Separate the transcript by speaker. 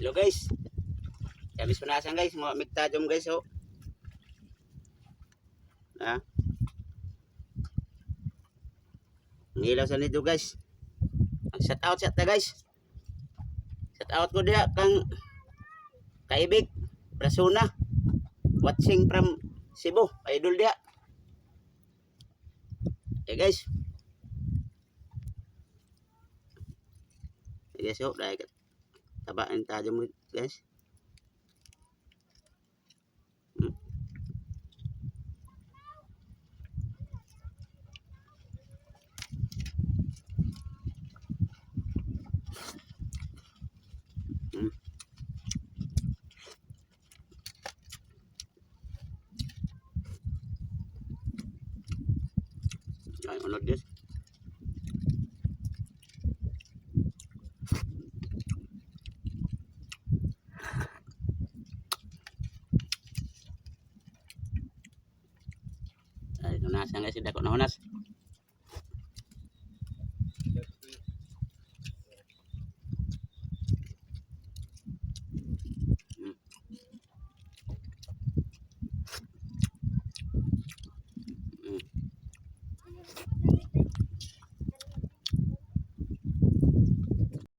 Speaker 1: Hello guys. Sabi punasan guys, mga migtadom guys oh. Ha? Ang ilaw sa nito guys. Ang shout out sa ta guys. Shout out ko diha kang Kaibig Prasuna. Watching from Cebu, idol diha. Eh guys. Eh guys, oh, dahil tabaan tayo mo guys. Ay, unod guys. Ay, hunasan guys, dako na hunas.